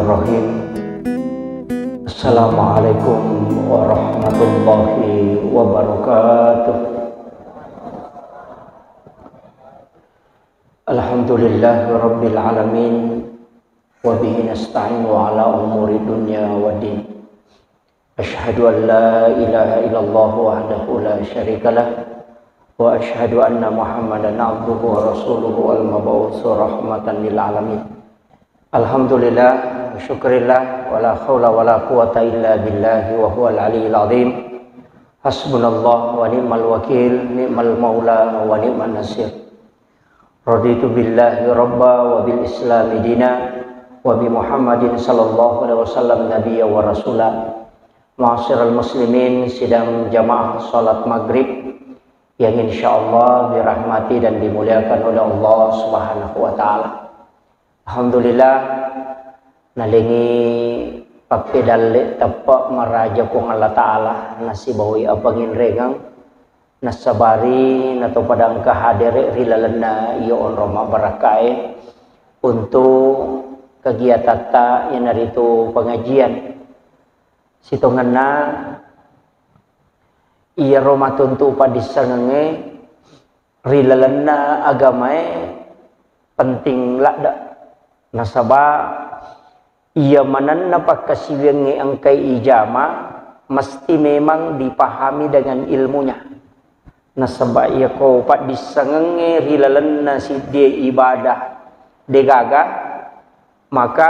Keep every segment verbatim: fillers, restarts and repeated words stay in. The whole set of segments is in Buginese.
Bismillahirrahmanirrahim. Assalamualaikum warahmatullahi wabarakatuh. Alhamdulillahi rabbil alamin. Wa bihi nasta'inu ala umuri dunya waddin. Asyhadu an la ilaha illallah wahdahu la syarikalah, wa asyhadu anna Muhammadan abduhu wa rasuluhu al-mab'usu rahmatan lil alamin. Alhamdulillah, syukurillah, wa la haula wa la quwata illa billahi wa huwal aliyyil azim. Hasbunallah wa ni'mal wakil, ni'mal maula wa ni'man nasir. Raditu billahi rabba wa bil islami dina wa bi Muhammadin sallallahu alaihi wasallam nabiyya wa rasula. Ma'asyiral muslimin, sidang jamaah salat maghrib yang insyaallah dirahmati dan dimuliakan oleh Allah Subhanahu wa taala. Alhamdulillah, nalengi pappedalle teppe maraja Puang Allah Taala, nasibawai apanginrengeng, nasabari natopada engka hadere ri lalenna iya onrong mabbarakkae untuk kegiatatta iyanaritu pengajian. Sitongenna iyaro matuntu padissengengnge ri lalenna agamae penting ladde. Nasaba iya manenna pakkasiwiangnge engkai ijama mesti memang dipahami dengan ilmunya. Nasaba iyako paddissengengnge ri lalenna siddie ibadah degaga, maka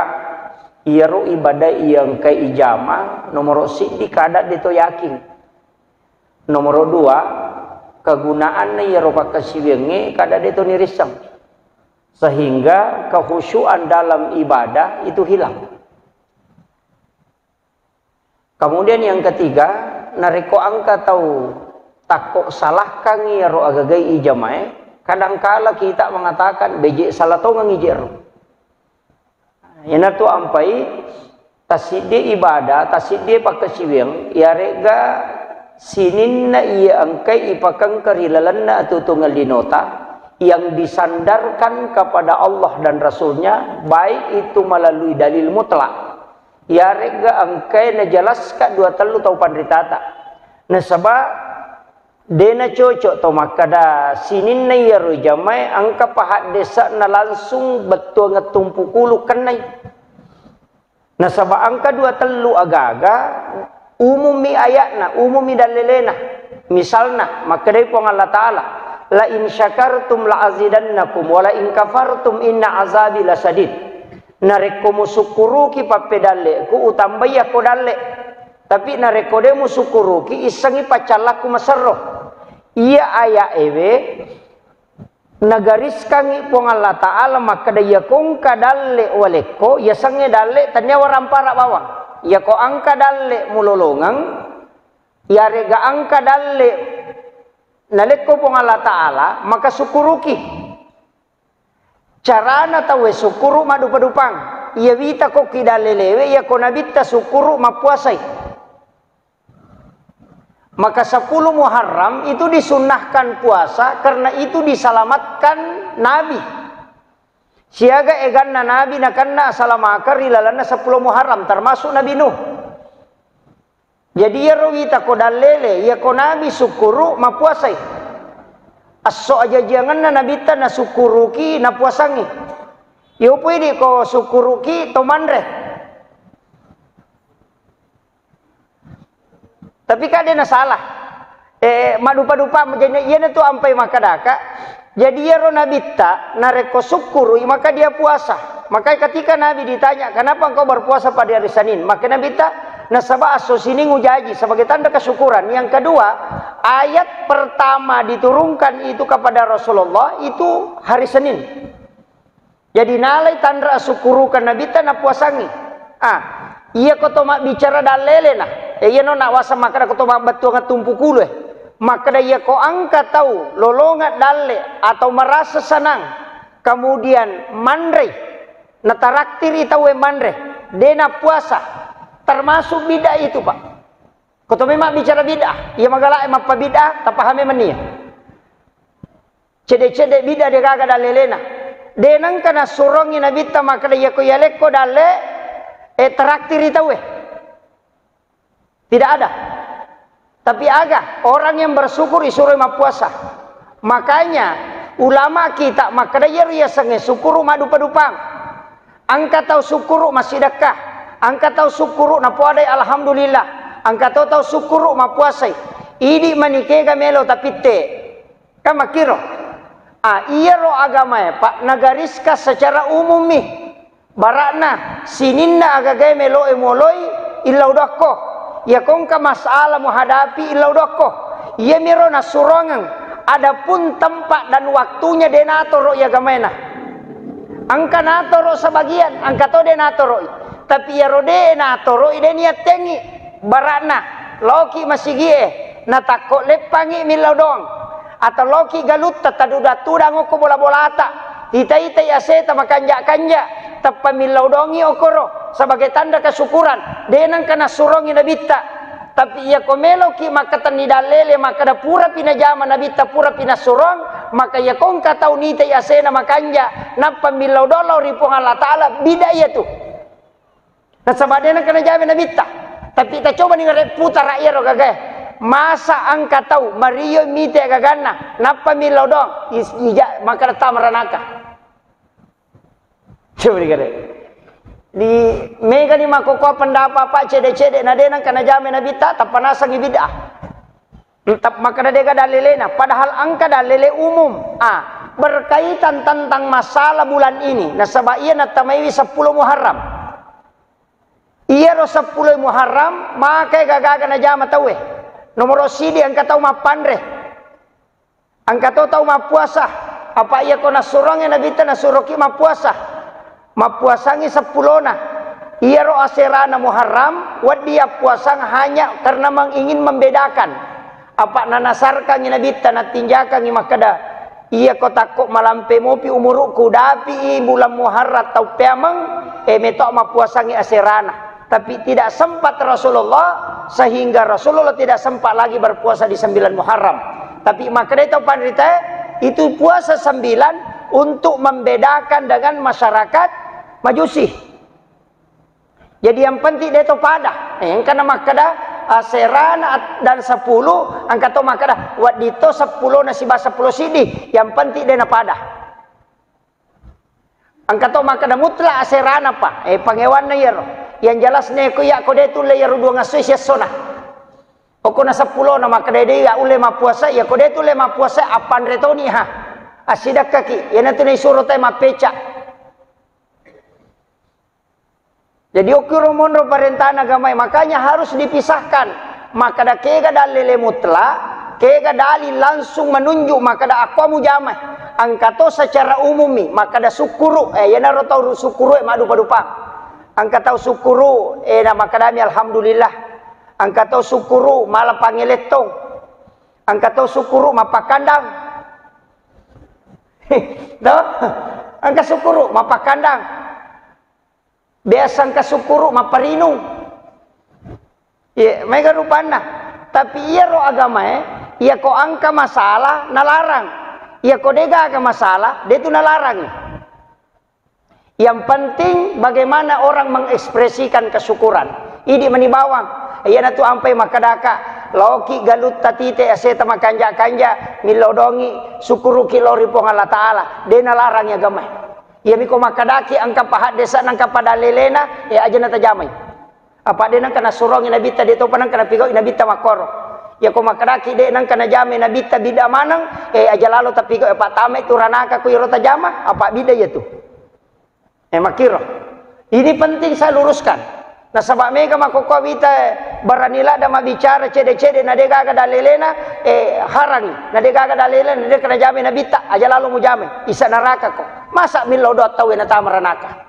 iyaro ibadah iya engkai ijama nomoro siddi kada deto yakin. Nomoro dua, kegunaanna iyaro pakkasiwiangnge kada deto nirisseng. Sehingga kehusyuan dalam ibadah itu hilang. Kemudian yang ketiga, narekko engka tau takko salahkangngi iyaro agagai ijamae, kadangkala kita mengatakan, "Beje salah tongeng ije ro." Iyanatu ampai tasiddi ibadah, tasiddi pakkasiwiang, iyaregga sininna iya engkai ipakengka ri lalenna atuo-tuongeng linota yang disandarkan kepada Allah dan Rasulnya, baik itu melalui dalil mutlak, iyaregga engkai najalaska dua tellu tau panritata. Nasaba de nacocok to makkada sininna iyaro ijamae engka pahaddesana langsung bettuangeng tumpu kulu kennai. Nasaba engka dua tellu agaga umummi ayatna, umummi dallelena. Misalna, makkedai Puang Allah Ta'ala, "La in syakartum la azidannakum, wa la in kafartum inna azabi lasadid." Narekko musukkuruki pappedalle'ku, utambai yakko dalle. Tapi narekko de musukkuruki, issengngi paccallakku maserro. Iya ayat ewe, nagariskangngi Puang Allah Ta'ala makkeda, "Iyako engka dalle walekko, yasengnge dalle tennia warampara bawang. Iyako engka dalle mulolongeng, iyarega engka dalle nalekko Puang Allah Ta'ala, maka sukkuruki." Carana tauwe sukkuru maddupa-dupang. Iya wita kokki dallelewe, iyako nabitta sukkuru mappuasai. Maka sepuluh Muharram itu disunnahkan puasa karena itu diselamatkan Nabi. Siaga eganna Nabi nakenna asalamakeng ri lalenna sepuluh Muharram, termasuk Nabi Nuh. Jadi iyaro wita ko dallele, iyako Nabi sukkuru mappuasai. Esso ajajiangenna Nabitta nasukkuruki napuasangngi. Yopo idi ko sukkuruki to manre. Tapi kan de nasalah. Eh, maddupa-dupa, jadi iyanatu ampai makkedaka. Jadi iyaro Nabitta narekko sukkurui maka dia puasa. Maka ketika Nabi ditanya, "Kenapa engkau berpuasa pada hari Senin?" Maka Nabitta, "Nasaba esso Sining ujaji sebagai tanda kesyukuran." Yang kedua, ayat pertama diturunkan itu kepada Rasulullah itu hari Senin. Jadi nalai tanra asukkurukeng Nabitta napuasangngi. Ah, iyako to mabbicara dallelena, eh, iyano nawaseng makkeda ko to mabbettuangeng tumpu kulu, eh. Makkeda iyako engka tau lolongeng dalle atau merasa senang, kemudian manrei, nataraktiri tauwe manre, de napuasa, termasuk bid'ah itu, Pak. Ko to memang bicara bid'ah, iya magala e mappa bid'ah, tapahami menia. Cedde-cedde bid'ah de gaga dallelena. De nengka nassurongi Nabitta makkeda, "Iyako iyalekko dalle, Eh, traktir i tauwe. Tidak ada. Tapi aga, orang yang bersyukur isuroi mappuasa. Makanya ulama kita makkeda, iyaro yasengnge sukkuru maddupa-dupang. Engka tau sukkuru massidekka, engka tau sukkuru napoadai alhamdulillah, engka to tau sukkuru mappuasai. Idi manikega melo tapitte. Kan makkiro. Ah, iyaro agamae, Pak, nagariskan secara umum mi. Barakna, sininna agagae meloe moloi, illau dokko. Iyako engka masalah muhadapi, illau dokko. Iyamiro nassurongeng. Adapun tempat dan waktunya de natoro i agamaena. Engka natoro sebagian, engka to de natoro i. Tapi iyaro de natoro i, de niattengi. Barakna, laoki masigie, natakko leppangi millau doang. Atau laoki galutta, tadudang-tudang okko bola-bolata, ita-itai aseta makanja-kanja, tappa millau doangi okkoro sebagai tanda kesyukuran, de nengka nassurongi nabitta. Tapi iyako meloki makkatenni dallele, makkeda purapi najama nabitta, purapi nassurong, maka iyako engka tau nitai asena makanja, nappa millau doang lao ri Puang Allah Ta'ala, bid'ah iyatu. Nasaba de nengka najama nabitta. Tapi tacobani ngare putara iyaro gagae. Masa engka tau mario mite gaganna, nappa millau doang, is-, ija-, makkeda tama ranaka. Coba digare. Di megani makkokkoe pendapat apa cede-cede, na de nengka najama nabitta, tappa nasengi bid'ah. Tap-, makkeda dega dalilena, padahal engka dalile umum. Ah, berkaitan tentang masalah bulan ini, nasaba iya natamaiwi seppulo Muharram. Iyaro seppulo Muharram, makai gagaga najama tauwe. Nomoro sidi engka tau mappanre. Engka to tau mappuasa. Apa iyako nassurongi nabitta, nassuroki mappuasa. Mappuasangi seppulona. Iyaro aserana Muharram, wedding yappuasang hanya karena meng-, ingin membedakan. Apa nanasarkangi nabitta, natinjakangi makkeda, iyako takko malampe mopi umurukku, dapi i bulan Muharram tau peameng, e meto mappuasangi aserana. Tapi tidak sempat Rasulullah, sehingga Rasulullah tidak sempat lagi berpuasa di sembilan Muharram. Tapi makkeda tau panrita, itu puasa sembilan untuk membedakan dengan masyarakat Majusi. Jadi yang penting de to pada. Eh, engka na makkeda, ah, serana at-, dan sepuluh, engka to makkeda, wedding to seppulo na siba seppulo sidi. Yang penting de na pada. Engka to makkeda mutlak aserana pa, eh, pangewanna iyaro. Yang jelas neko iya ko de tulle iyaro duang esso siessona. Okko na seppulo na makkeda de iya ulle mappuasa, iya ko de tulle mappuasa, appanre toni ha. Assidekkaki, iyanatu naisuro tae mappeca. Jadi, okkiro monro parentana agamae, makanya harus dipisahkan. Makkeda kega dalile mutlak, kega dalil langsung menunjuk makkeda akko mujamai. Engka to secara umum mi, makkeda sukkuru, eh, iyanaro tau sukkuru, eh, maddupa-dupang. Engka tau sukkuru, eh, na makkedami alhamdulillah. Engka tau sukkuru, mala pangelettong. Engka tau sukkuru, mappakandang. To? Engka sukkuru, mappakandang. Biasa engka sukkuru mapparinung. Iya, maega rupanna. Tapi iyaro agamae, iyako engka masalah nalarang. Iyako degaga masalah, detu nalarang. Yang penting bagaimana orang mengekspresikan kesyukuran. Idi mani bawang. Iyanatu ampai makkedaka, laoki galutta tite aseta makanja-kanja, millau dongi, sukkuruki lao ri Puang Allah Ta'ala. De nalarang agamae. Iyami ko makkedaki engka pahaddesa, engka padalelena, e, aja natajamai. Apa de nengka nasurongi nabitta, de topa nengka napigau'i nabitta makkoro. Iyako makkedaki de nengka najamai nabitta bid'ah maneng, e, aja lalo tapigau, e, pattamai tu ranaka ko iyaro tajama, apa bid'ah iyatu. E, makkiro. Ini penting saya luruskan. Nasaba mega makkokkoe wita, e, barani ladda mabbicara cede-cede na de gaga dalelena, e, harangi. Na de gaga dalelena, na de nengka najamai nabitta, aja lalo mujamai. Isa neraka ko. Masa millau doang tauwe natama ranaka?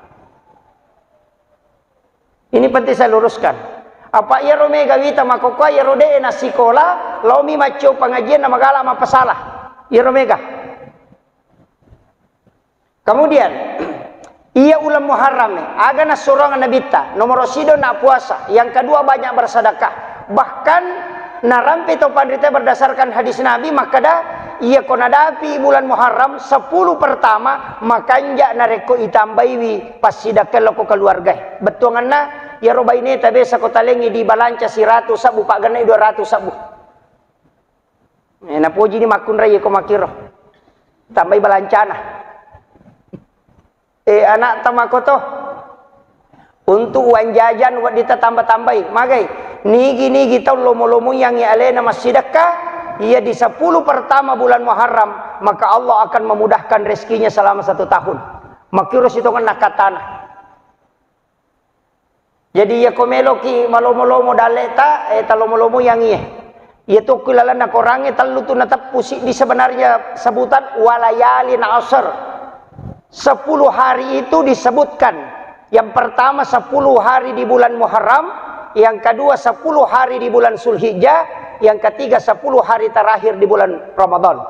Ini penting saya luruskan. Apa iyaro mega wita makkokkoe iyaro de na sikola, laomi maccio pengajian na magala mappasala. Iyaro mega. Kemudian, iya uleng Muharram e, aga nassurong nabitta, nomoro sido na puasa, yang kedua banyak bersedekah. Bahkan, narampe to panrita berdasarkan hadis Nabi, makkeda, iya ko nadapi bulan Muharram, sepuluh pertama, makanja narekko itambaiwi passidekka lao ko keluarga. Bettuanganna, iyaro baineta biasa ko talengngi dibalanca siratu sabbu, paggenna dua ratu sabbu. Eh, napoji ni makkunrai ko makkiro. Tambai balancana. Eh, anakta makoto. Untuk uang jajan wedding tatamba-tambai. Magai, nigi-nigi tau lomo-lomoiangngi alena massidekka, iya di sepuluh pertama bulan Muharram, maka Allah akan memudahkan rezekinya selama satu tahun. Makkiro sitongenna katana. Jadi, iya ko meloki malomo-lomo dalle'ta, eh, talomo-lomoiangngi, eh. Iya tu ku lalenna Korangnge tellu tu nateppu siddi sebenarnya sebutan walayalin asr. Sepuluh hari itu disebutkan. Yang pertama sepuluh hari di bulan Muharram, yang kedua sepuluh hari di bulan Zulhijjah, yang ketiga sepuluh hari terakhir di bulan Ramadan.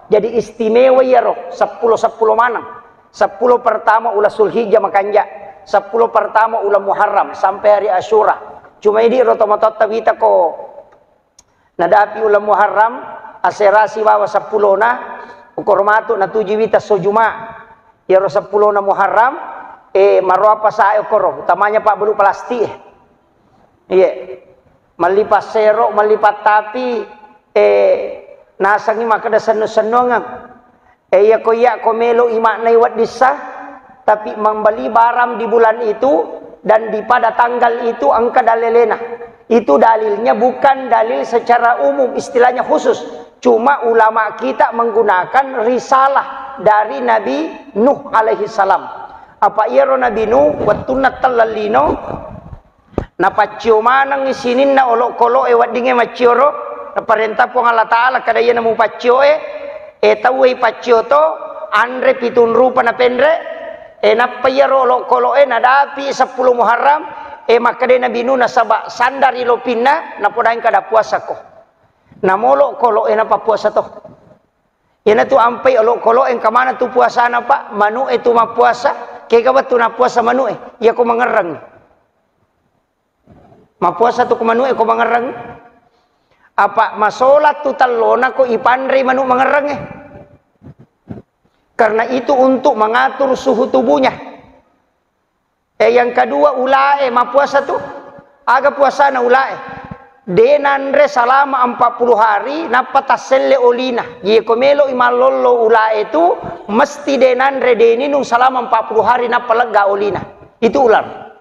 Jadi istimewa iyaro sepuluh sepuluh maneng. Sepuluh pertama ula Zulhijjah makanja, sepuluh pertama ula Muharram sampai hari Asyura. Cuma idi ro tomatoatta wita ko nadapi ula Muharram, asera sibawa sepulona, ukoro matu natuju wita so Juma. Iyaro sepulona Muharram, eh, maroa pasae okoro, utamanya pabbelu plastik, eh. Iya. Melli passero, melli pattapi, eh, nasengngi makkeda sennu-sennuangeng. Eh, iya ko iya ko melo i maknai wedding sah, tapi membeli barang di bulan itu dan di pada tanggal itu engka dalilena. Itu dalilnya bukan dalil secara umum, istilahnya khusus. Cuma ulama kita menggunakan risalah dari Nabi Nuh alaihi salam. Apa iyaro Nabi Nuh wettunna tellellino, napaccio manengngi sininna olokolo'e weddingnge maccioro, naparenta Puang Allah Ta'ala kada iyana mupaccioe, e tauwe ipaccio to, anre pitung rupa napenre, e nappa iyaro olokolo'e nadapi seppulo Muharram, e makkeda Nabi Nuh nasaba sandari lopinna, napodaeng kada puasako. Namolo kolo'e napappuasa to. Iyanatu ampai olokolo'e engka maneng tu puasana, Pak, manu'e tu mappuasa, kega wettu nappuasa manu'e, iyako mangerreng. Mappuasa tu ko manu'e ko mangerreng. Apa masolat tu tellona ko ipanrei manu mangerrengnge. Karena itu untuk mengatur suhu tubuhnya. Eh, yang kedua, ulae mappuasa tu. Aga puasana ulae? De nanre salama empat puluh hari, nappa tasselle olina. Ye ko melo i mallollo ulae tu, mesti de nanre, de ninung salama empat puluh hari, nappa legga olina. Itu ular.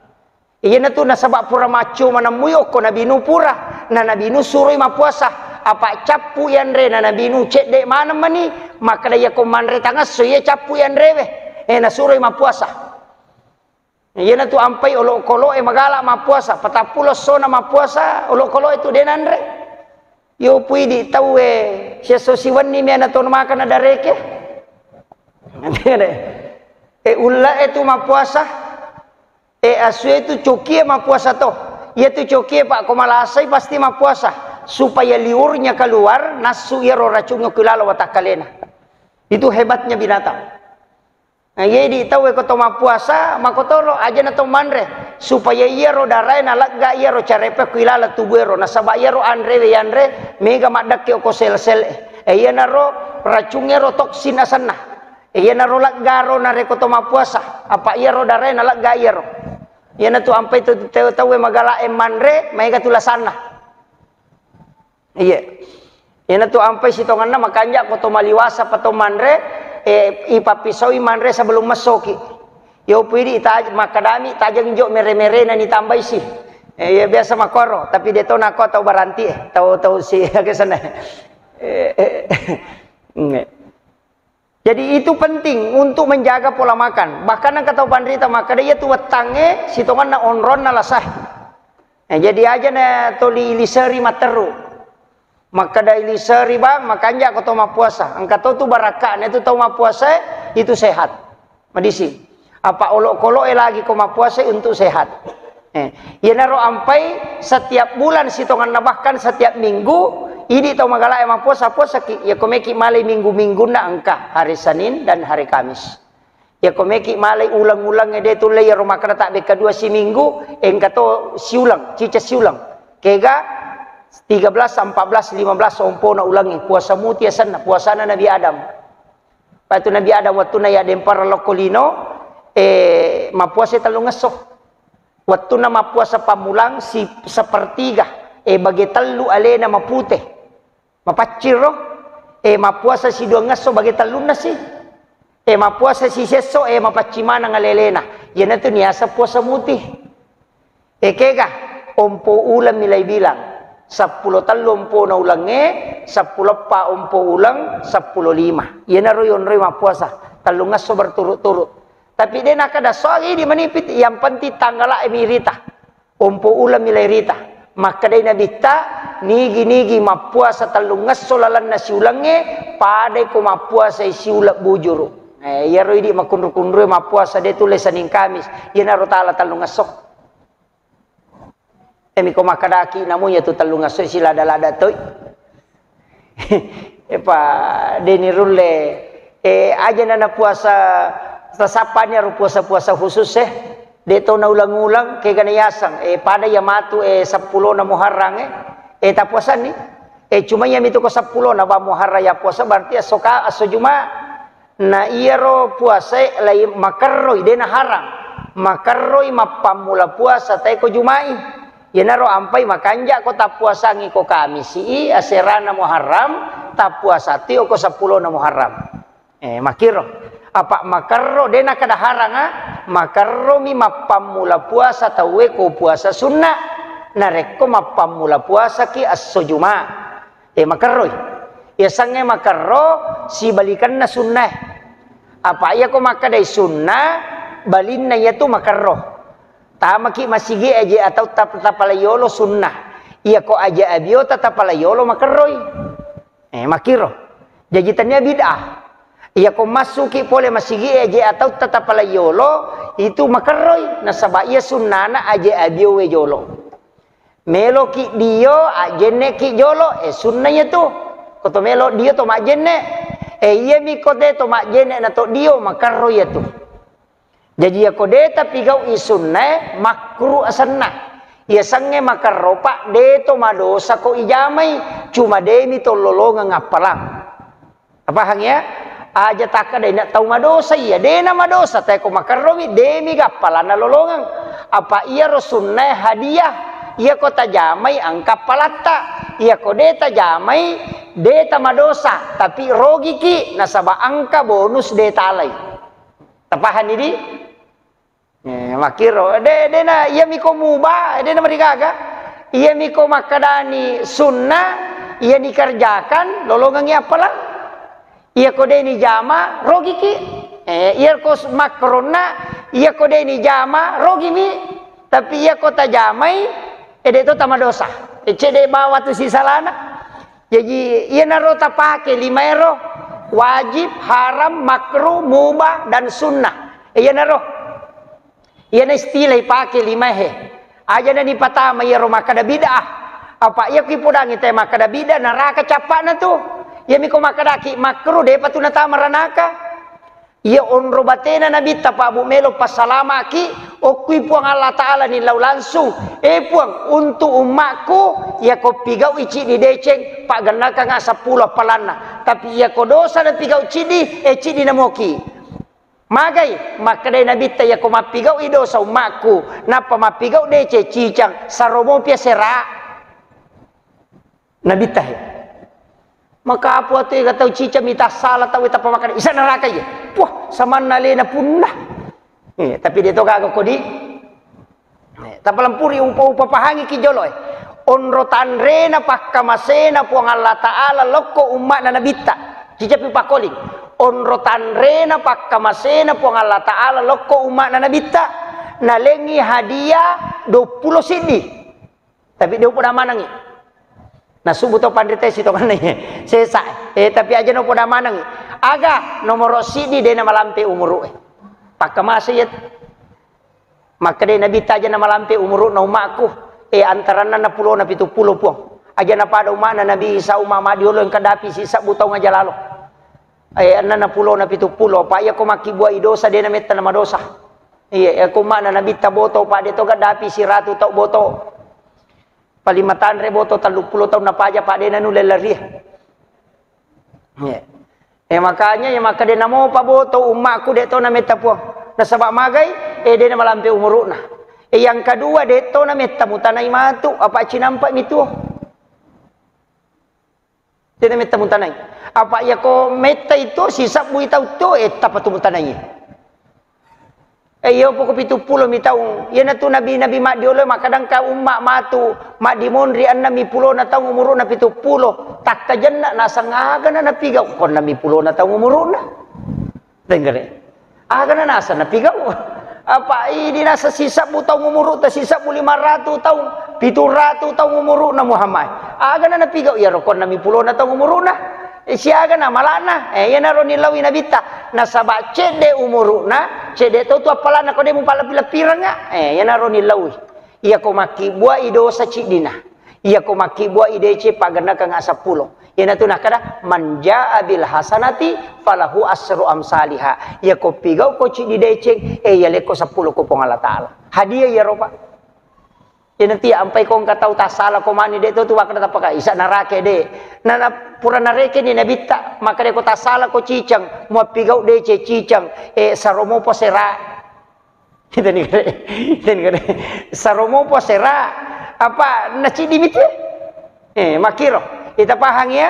Iyanatu nasaba pura macco manemmui okko Nabi Nuh pura. Na Nabi Nuh suroi mappuasa. Apa cappu yanre na Nabi Nuh cedde maneng mani. Makkeda iyako manre tangesso iya cappu yanrewe. Eh, nasuroi mappuasa. Iyanatu ampai olokolo'e magala mappuasa, patappulo essona mappuasa, olokolo'e tu de nanre. Yo puidi tauwe siesso siwenni mi ana tonu makana dareke. E ullae tu mappuasa, e asue tu cokie mappuasa to. Iya tu cokie, Pak, ko malasai pasti mappuasa supaya liurnya keluar, nassu iyaro racungnge ku lalo watakkalena. Itu hebatnya binatang. Nah, iya idi tauwe ko to mappuasa, makotoro aja na to manre, supaya iyaro darae nalegga iyaro carepe ku ilala tubuero, nasaba iyaro anrewe yanre mega maddekke oko sel-sel e. E, iyanaro racung ero toksin asenna. E, iyanaro leggaro narekko to mappuasa, apa iyaro darae nalegga iyaro. Iyanatu ampai tu tau-, tauwe magala e manre, maega tu lasanna. Iya. Iyanatu ampai sitongenna makanja ko to maliwasa pa to manre, eh, ipappisoi manre sebelum messoki. Yo puidi taj-, makkadami tajeng jo mere-merena ni tambai si. Eh, iya biasa makoro, tapi de to nako tau baranti, eh, tau, tau si kesana. Eh, eh, eh. Nge. Jadi itu penting untuk menjaga pola makan. Bahkan engka tau panrita makkeda iya tu wettangnge sitongenna onronna lasa. Eh, jadi aja na toli iliseri matteru. Makkeda iliseri bang, makanja ko to mappuasa. Engka to tu barakka, na itu tau mappuasa itu sehat. Madisi. Apa olok-kolok e lagi ko mappuasa untuk sehat. Eh, iyanaro ampai setiap bulan sitonganna, bahkan setiap minggu, idi tau magala e mappuasa, puasaki. Ya ko meki malai minggu-minggunna engka hari Senin dan hari Kamis. Ya ko meki malai uleng-uleng e de tulle iyaro makkeda tabbe kedua siminggu, engka to siuleng, cica siuleng. Kega tiga belas, empat belas, lima belas sompona ulengnge, puasa muti asenna, puasana Nabi Adam. Patu Nabi Adam wettunna yaddempareng lokko lino, eh, mappuasa tellungesso. Wettunna mappuasa pammulang si sepertiga, e, bage tellu alena mapute. Mapacciro, e, mappuasa siduangngesso bage tellunna si. E, mappuasa sisesso, e, mapacci maneng alelena. Iyanatu niaseng puasa muti. E, kega, ompo uleng milai bilang. Seppulo tellu ompona ulengnge, seppulo eppa ompo uleng, seppulo lima. Iyanaro yonroi mappuasa. Tellungngesso berturut-turut. Tapi de nakada soal idi manipit, yang penting tanggala e mirita. Ompo uleng milai rita. Makkedai Nabitta, nigi-nigi mappuasa tellungngesso lalenna siulengnge, padai ko mappuasai siuleng bujuru. Eh, iyaro idi makunru-kunrue mappuasa de tulle Senin Kamis, iyanaro tala tellungngesso. Emi ko makkadaki namu iyatu tellungngesso silada-lada toi. Epa, deni rulle, e, aja nana puasa, tasappani aro puasa-puasa khusus, e. De to naulang-ulang, kegana yaseng, e, pada iya matu, e, seppulona Muharram, e. E, tapuasanni. E, cuma iya mitu ko seppulona ba Muharram ya puasa, berarti esso ka, esso Juma. Na iyaro puasae lai makerroi, de naharang. Makerroi mappammula puasa tae ko Jumai. Iyanaro ampai makanja ko tappuasangi ko Kamisi, aserana Muharram, tappuasatio ko seppulona Muharram. Eh, makiro. Apa makerro, de nakada haranga, makerromi mappammula puasa tauwe ko puasa sunna. Narekko mappammula puasaki esso Juma. E, makerroi. Yasengnge makerro, sibalikenna sunnae. Apa iyako makkedai sunna, balinna iyatu makerro. Tamaki masigi aje atau tap-, tapala yolo sunna. Iyako aje abio tatapala yolo makerroi. E, makiro. Jaji tania bid'ah. Iyako massuki pole masigi aje atau tatapala yolo, itu makerroi. Nasaba iya sunnana aje abio we jolo. Meloki dio, ajjenneki jolo, e, sunna iyatu. Ko to melo dio to majjenne. E, iyami ko de to majjenne na to dio, makerro iyatu. Jaji iyako de tapigau'i sunnae, makkuru asenna. Iyasengnge makerro, Pak, de to madosa ko ijamai, cuma demi to lolongeng appalang. Tapahang ya? Aja takkeda ina tau madosa iya, dena madosa, tae ko makerromi, demi gappalanna lolongeng. Apa iyaro sunnae hadiah, iyako tajamai engka appalatta, iyako de tajamai, de tamadosa, tapi rogiki, nasaba engka bonus de talai. Tapahang idi? Eh, makkiro, de, dena, iyami ko muba, dena marigaga. Iyami ko makkadani sunna, iya dikerjakan, lolongengi appalang. Iyako de nijama, rogiki. Eh, iyako s-, makkaronna, iyako de nijama, rogimi. Tapi iyako tajamai, eh, de to tamadosa. Eh, cedde bawa tu sisalana. Jaji, iyanaro tapake limaero, wajib, haram, makruh, mubah, dan sunnah. Eh, iyanaro. Iyana istilah ipake limae. Aja na nipatama iyaro makkada bid'ah. Apa iya ku ipodangi te makkada bid'ah, naraka cappa'na tu. Iyami ko makkadaki makruh, depa tu natama ranaka. Iya onro batena Nabitta, Pak, Bu, melo passalamaki, okkui Puang Allah Ta'ala ni lau langsung. Eh, Puang, untuk ummakku, iyako pigau'i ciddi deceng, paggannakanga seppulo appalanna. Tapi iyako dosa napigau ciddi, eh, ciddi namoki. Magai, makkedai Nabitta, iyako mappigau'i dosa ummakku, nappa mappigau deceng cicang, saromopi asera. Nabitta he. Maka apa tu ega tau cicang mita sala tau tappa makkeda, isa neraka iya. Puah, samanna alena punna. Eh, tapi de to gaga kodi. Eh, tapalampuri upa-, upapahangi ki jolo, eh. Onro tanrena pakkamasena Puang Allah Ta'ala lokko umma'na Nabitta. Cicapi pakoling. Onro tanrena pakkamasena Puang Allah Ta'ala lokko umma'na Nabitta. Nalengi hadiah duappulo siddi. Tapi de upoda manengi. Nasubu to panrita sitonganna iya. Sesa. Eh, tapi aja no poda manengi. Aga nomoro siddi de namalampe umuru, eh. Pakkamase iya. Makkedai Nabitta, aja namalampe umuru'na ummakku, eh, antaranna enneng pulona pitu pulo, Puang. Aja napada umma'na Nabi Isa, umma madiolo engka dapi sisebbu taung aja lalo. Eh, enneng pulona pitu pulo, apa iyako makkibbuai dosa, de nametta namadosa. Iya, iyako umma'na Nabitta boto, pa de to gaddapi siratu tau boto. Paling matanre boto tellu pulo taung napaja, pa de nanulle larie. Iya. Eh, makanya, iya, makkeda namopa boto ummakku de to nametta Puang. Nasaba magai, eh, de namalampe umuru'na. E, yang kedua, de' to na metta mutanai matu, apa cinampa mi tuo. Tena metta mutanai. Apa iyako metta itu sisabbui tau to, e, tappa tu mutanai. E, iyo poko pitu pulo mi taung. Iyanatu nabi-nabi maddiolo makkadangka umma matu maddimonri enneng mi pulona taung umuru'na pitu pulo. Takkajenna naseng agana napigau ko enneng mi pulona taung umuru'na. Tenggere. Agana naseng napigau. Apa idi naseng sisabbu taung umuru'ta, sisabbu lima ratu taung, pitu ratu taung umuru'na Muhammad. Agana napigau iyaro ko enneng mi pulona taung umuru'na. E, siaga na mala'na. E, iyanaro nillaui nabitta. Nasaba cedde umuru'na, cedde to tu appalana ko de mupalleppi-leppirengnga. E, iyanaro nillaui. Iyako makkibbuai dosa ciddina. Iyako makkibbuai deceng paggennekengnga seppulo. Iyanatu nakkeda, "Man jaa bil hasanati falahu asru amsaliha." Iyako pigau ko ciddi deceng, e, iyaleko seppulo ko Puang Allah Taala. Hadiah iyaro, Pak. Iyanatu iya ampai ko engka tau tassala ko mani de to tu makkeda tappaka isa narake de. Na, na pura narekeni nabitta, makkeda ko tassala ko ciceng, muappigau deceng ciceng, e, saromo posera. Kita ni kare, kita ni kare. Saromo posera, apa naciddi mitu? E, makkiro. Ita pahang ya.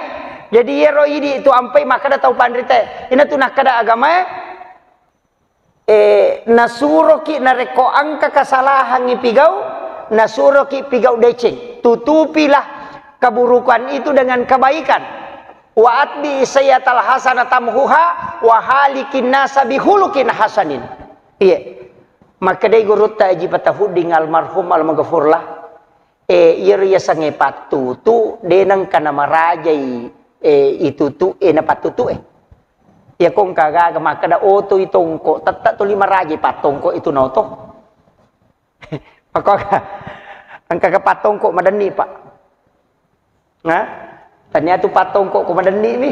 Jadi iyaro idi tu ampai makkeda tau panrita. Inatu nakkeda agama e, nasuroki narekko engka kesalahan ipigau, nasuroki pigau deceng. Tutupilah keburukan itu dengan kebaikan. Wa atbi sayyatal hasanata tamhuha wa halikin nasa bihulukin hasanin. Iya. Makkedai gurutta Aji Patahudding almarhum almaghfurlah. E, iyaro yasengnge pattutu, de nengka namarajai, e, itutu, e, napattutu e. Iyako engka gaga makkeda oto itongko, tette tuli marajai pattongko itu naoto. Makkoga engka ke pattongko madenni, Pak. Nah, tania tu pattongko ko madenni mi.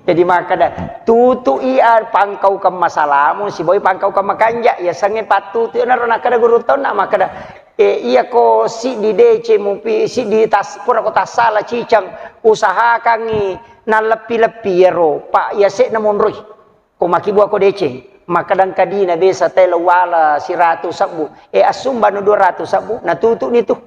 Jadi makkeda tutu ia pangkaukeng masalamu, siboi pangkaukeng makanja. Yasengnge pattutu, iyanaro nakkeda guru taunna makkeda, e, iyako siddi deceng mupi, siddi tas, pura ko tassala ciceng, usahakangngi nalleppi-leppi iyaro, Pak, yase'na monroi. Ko makkibua ko deceng, makkeda engka dina biasa telo wala siratu sebbu, e, assumbang dua ratu sebbu, natutu ni tu.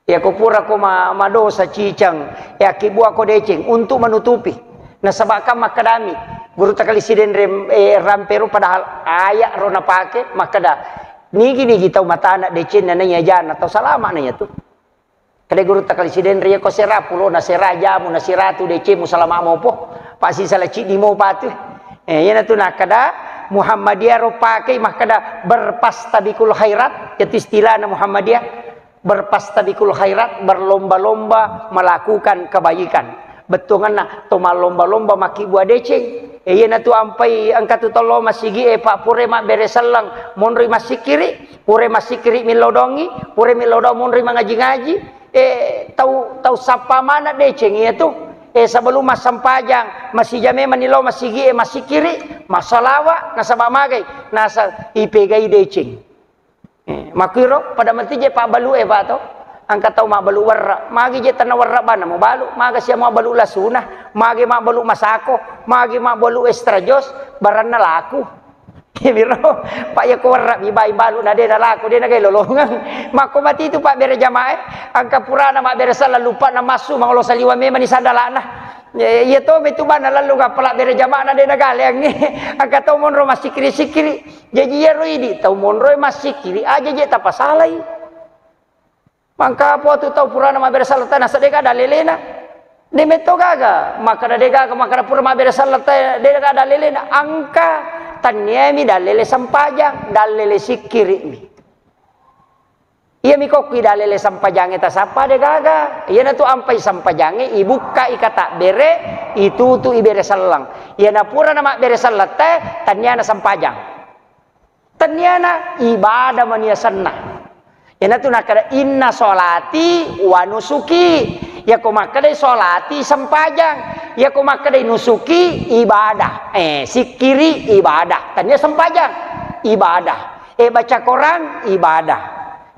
Iyako pura ko ma-, madosa ciceng, e, akkibua ko deceng untuk menutupi. Nasaba kan makkedami guru takali sidenre, e, rampero padahal aya ro napake makkeda nigi-nigi tau matana decenna naiya jana tau salama naiya tu. Kede guru takali sidenre ko sera pulo na sera jamu na siratu decemu salama mopo. Pasi sala ciddi mopa tu. E, iyanatu nakkeda Muhammadiyah ro pakei makkeda berpastabikul khairat, yaitu istilahna Muhammadiyah. Berpastabikul khairat, berlomba-lomba melakukan kebaikan. Bettuanna to mallomba-lomba makkibua deceng. E, iyanatu ampai engka tu tollo masigi e, Pak, pura mabbere selleng monroi massikkiri, pura massikkiri millau dongi, pura millau dong monroi mangaji-ngaji. E, tau, tau sappa mana deceng iyatu. E, sebelum massempajang, masijame manillau masigi e, massikkiri, massalawa, nasaba magai, nasa ipegai deceng. Eh, makkiro pada menti je pabbalu e, Pak, to. Engka tau mabbalu werra, magi je tenna werra bana mubalu, maga sia mabbalu lasuna, magi mabbalu masako, magi mabbalu extra jos, baranna laku. Miro, Pak, ya ko werra mi bai balu na de na laku, de na gai lolongang. Makko mati tu, Pak, bere jamae, engka purana mabbere sala lupa na massu mangolo saliwa memang ni sandalana. Ya, iya to metu bana lalu gapala bere jamaah na de na galeangngi. Engka tau monro massikkiri-sikkiri. Jaji iyaro idi tau monroe massikkiri, aja je tapasalai. Mangka po tu tau purana mabbere sallata, nasa dega dalelena. De metto gaga, makkada de gaga, makkada pura mabbere sallata, de gaga dalelena. Engka, tanniami dalele sempajang, dalele sikkiri mi. Iyami kokkui dalele sempajangnge tasappa de gaga. Iyanatu ampai sempajangnge, ibukkai katabbere, itutu ibere selleng. Iyana purana mabbere selleng te, tanniana sempajang. Tanniana ibadah mani asenna. Iyanatu nakkeda, "Inna sholati wa nusuki." Iyako makkedai sholati sempajang. Iyako makkedai nusuki ibadah. Eh, sikkiri ibadah. Tannia sempajang. Ibadah. Eh, baca Quran ibadah.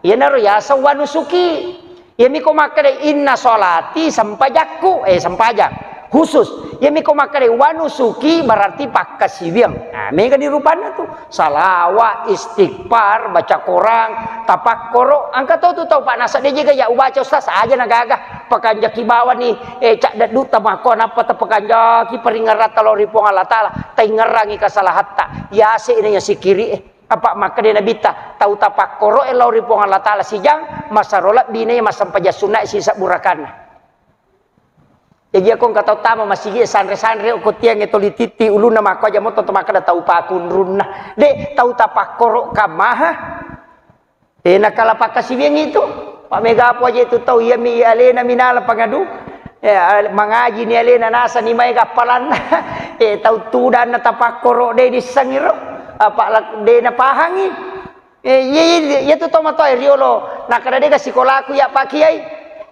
Iyanaro yaseng wa nusuki. Iyami ko makkeda inna sholati, sempajakku, eh, sempajang. Khusus, iyami ko makkeda wanusuki berarti pakkasiwiang. Nah, mega ni rupanna tu. Salawa, istighfar, baca Quran, tapakkoro. Engka to tu tau, Pak, nasaba de jega ya ubaca, Ustaz, aja na gaga. Pakanjaki bawani, eh, cak daddu tamakko, nappa tapakanjaki paringeratta lao ri Puang Allah Taala. Taingerangi kesalahatta. Yase ini ya sikiri, eh. Apa makkeda Nabitta, tau tapakkoro e lao ri Puang Allah Taala sijang, masaro lebbi ne massempajang sunna sisebbu rakanna. Jaji ako engka tau tama masigi sanre-sanre ko tiang e toli titti ulunna makko aja moto to makkeda tau pakunrunna. De, tau tapakkoro kamaha. E, nakala pakkasiwiang itu. Pak mega apa aja itu tau, iya mi alena minala pangadu. Ya, mangaji ni alena nasa ni mai gappalanna. E, tau tudanna tapakkoro de dissengi ro. Apa la-, de napahangi. Eh, iya, iya, iya tu tomatoa e riolo. Nakkeda, "Dega sikolaku ya, Pak Kiai."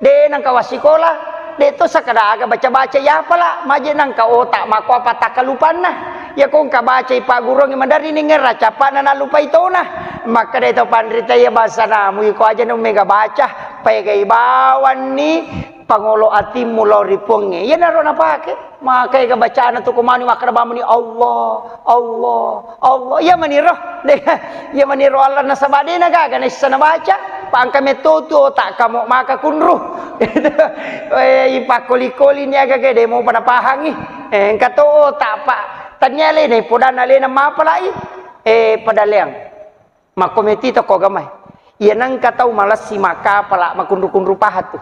De nengka wassikola. De to sakkeda aga baca-baca ya pala. Maje nengka otak mako apa takkalupanna. Ya ko engka bacai pagguruangnge maderri ni ngera capana nalupai tona. Makkeda to panrita, "Iya bangsa namu iko aja nu mega baca. Pegai bawanni pangolo atimmu lao ri Puangnge." Iyanaro napake. Maka ega bacana tu ko mani makkeda bamuni, "Allah, Allah, Allah." Iya maniro. Iya maniro Allah nasaba de na gaga naissa nabaca. Pangka metto tu otak kamu maka kunru. Eh, ipakkoli-koli ni aga ke de mo pada pahangi. Eh, engka to otak, Pak. Tania lena, podana lena mapalai. Eh, padaleang. Makkometi to ko gamai. Iya nengka tau malessi makapala makunru-kunru paha tu.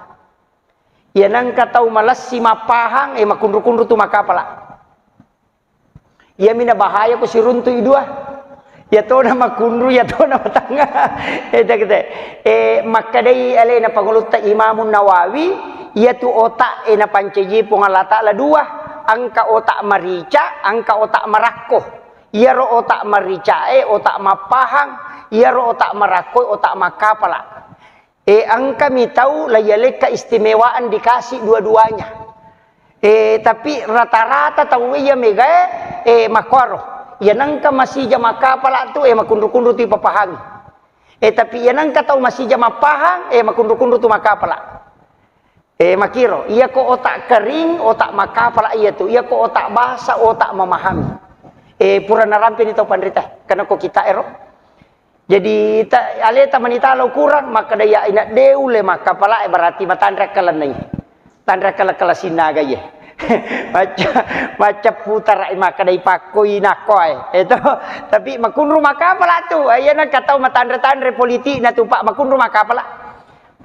Iya nengka tau malessi mappahang, eh, makunru-kunru tu makapala. Iya mina bahaya ko siruntu i dua. Iya tona makunru, iya tona matanga. Eh, tak, tak. Eh, makkedai alena pangulutta Imamun Nawawi, iya tu otak e napancaji Puang Allah Taala dua. Engka otak marica, engka otak marakko. Iyaro otak marica e otak mappahang, iyaro otak marakko e otak makkapala. Eh, engkami tau laiyalekka istimewaan dikasih dua-duanya. Eh, tapi rata-rata tau iya megae, eh, makkuaro. Iya nengka masija makkapala tu, eh, makunru-kunru tu ipapahangi. Eh, tapi iya nengka tau masija mappahang, eh, makunru-kunru tu makkapala. Eh, makiro, iya ko otak kering, otak makkapala iya tu. Iya ko otak basa, otak memahami. Eh, pura narampini tau panrita. Karena ko kita ero. Jadi, ta-, aleta manita lo kurang, makkeda ya ina de ulle makkapala, eh, berarti matanre akkalennai. Tanre akkala-kala sinnaga iye. Macca, macca putara makkeda ipakkoi nakkoe. Itu, tapi makunru makkapala tu. Iya nengka tau matanre-tanre politik na tu, Pak, makunru makkapala.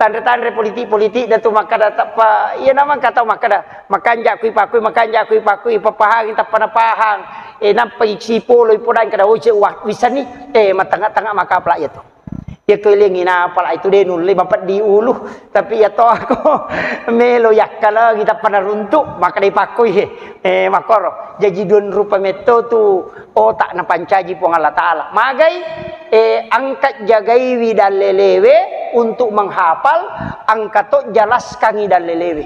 Tanre-tanre politik-politik na tu makkeda tappa, iya nama engka tau makkeda, makanja kui pakui, makanja kui pakui, papahangi tappa napahang. Eh, nampai sipolo ipodang kada oce wa-, wisani. Eh, matanga-tanga makkapala iya tu. Iya ko elengi napala itu de nulle mapeddi ulu, tapi iya to ako melo yakkalengi tappa naruntu, makkeda ipakkoi he. Eh, makkoro. Jaji dua rupa metto tu otak napancaji Puang Allah Taala. Magai, eh, engka jagaiwi dallelewe untuk menghafal, engka to jelaskangi dallelewe.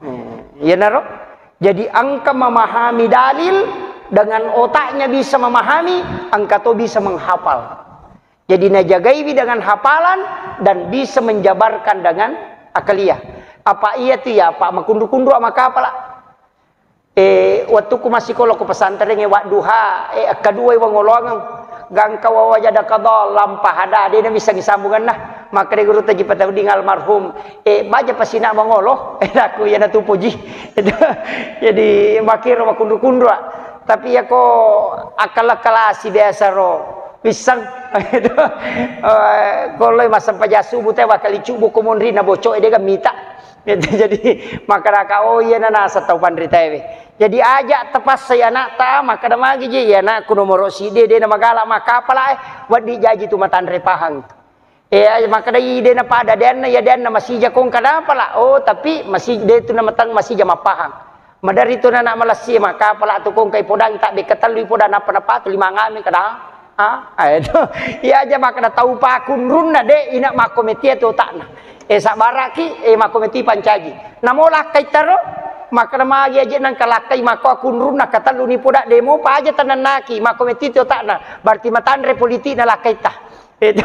Eh, iyanaro. Jadi engka memahami dalil dengan otaknya bisa memahami, engka to bisa menghafal. Jadi najagaiwi dengan hafalan dan bisa menjabarkan dengan akaliyah. Apa iya tu ya, Pak, makunru-kunru makkapala. Eh, waktuku masikola ko pesantren, eh, wadduha, eh, kedua wangolongeng. Gangka wawajada qada lampa hada, de na missengi sambunganna. Makkeda guru Taji Patahudin almarhum, eh, baja pasina mangolo. Eh, aku iya na tu poji. Jadi makkiro makunru-kunru. Tapi iya ko akal-akalasi biasa ro. Wisseng. Eh, ko loi massempajang subuh te wakali cubu ko monri na boco e de ga mita. Jadi makkedaka, oh iya na nasa tau panritaewe. Jadi aja tapassai anakta, makkeda magi je, iya anakku nomoro siddi de na magala makkapala, eh, wedding jaji tu matanre pahang. Eh, aja makkeda i de na pada deanna, iya deanna masija kong kada pala. Oh, tapi masih de tu na matang masija mappahang. Maderri tu nana malessi, makkapala tu kong kai podang, tabbe ketellu podang, nappa napatu lima ngami kada. Ha? Ah, itu. Iya aja makkeda tau pakunrunna de ina makko metia tu otakna. Eh, sabaraki, eh, makko meti pancaji. Namo lakkai taro, makkeda magi aja nang kalakkai makko akunrunna katelluni poda de mopa aja tanennaki, makko meti tu otakna. Berarti matanre politik na lakkaita. Itu,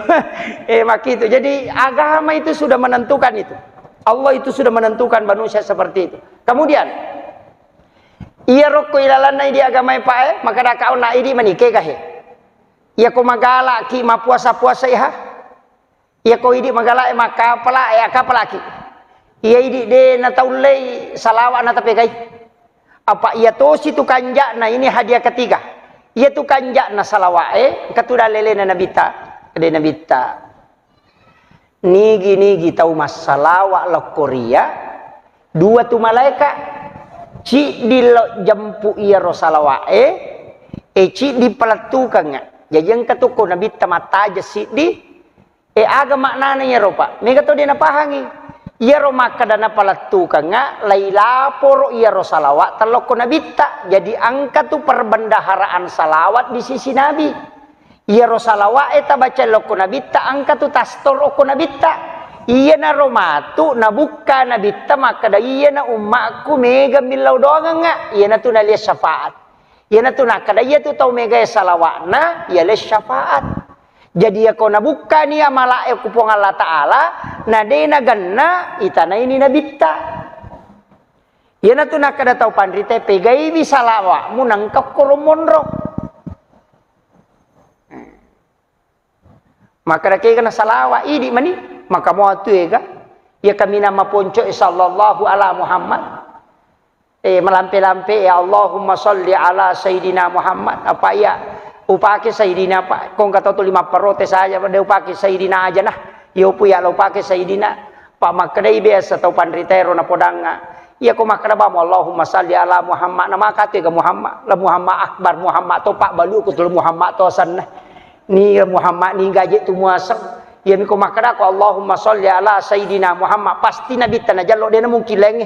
eh, makitu. Jadi agama itu sudah menentukan itu. Allah itu sudah menentukan manusia seperti itu. Kemudian, iya rokko ilalanna idi agamae, Pak, eh, maka daka onna idi manike gahe. Iya ko magalaki mapuasa-puasa iha. Iya ko idi magala e makapala e akapalaki. Iya idi de nataullei salawa natapegai. Apa iya tosi tu kanja'na, ini hadiah ketiga. Iya tu kanja'na salawa e, engka tu dalelena nabitta. De nabitta. Nigi-nigi tau massalawa lokko ria, dua tu malaeka, ciddi lo jempu iyaro salawa e, e ciddi palettukengnga. Jaji engka tu ko nabitta mattaja siddi, e aga maknana iyaro, Pak? Mega to de napahangi. Iyaro makkeda napalettukengnga, lailaporo iyaro salawa tellokko nabitta. Jadi engka tu perbendaharaan salawat di sisi Nabi. Iyaro salawa'e tabaca lokko nabitta, engka tu tastor okko nabitta. Iyanaro matu nabukka nabitta makkeda, iyana ummakku mega millau doangengnga, iyanatu nalia syafaat. Iyanatu nakkeda, iyatu tau megae salawa'na, yale syafaat. Jadi, iyako nabukkani amala'e ku Puang Allah Ta'ala, na de nagenna, itanaini nabitta. Iyanatu nakkeda tau panrita, pegaiwi salawa'mu nangka koro monro. Makkeda kega na salawa, idi mani, maka mua tu ega, iya kaminang maponco e sallallahu ala Muhammad. Eh, malampe-lampe, ya Allahumma salli ala Sayyidina Muhammad. Apa iya upake Sayyidina, Pak? Kong kata tu lima parote saja, pada upake Sayyidina aja nah. Iyo pu ya lo upake Sayyidina. Pak, makkedai biasa tau panrita ero napodangnga. Iya ko makkeda bamo Allahumma salli ala Muhammad, na maka tu ega Muhammad, la Muhammad Akbar, Muhammad to, Pak, balu ku tu la Muhammad to asenna. Ni Muhammad ni gaje tu muaseng. Iya miko makkeda ko Allahumma salli ala Sayyidina Muhammad, pasti nabitta najallo, de na mungkin laingnge.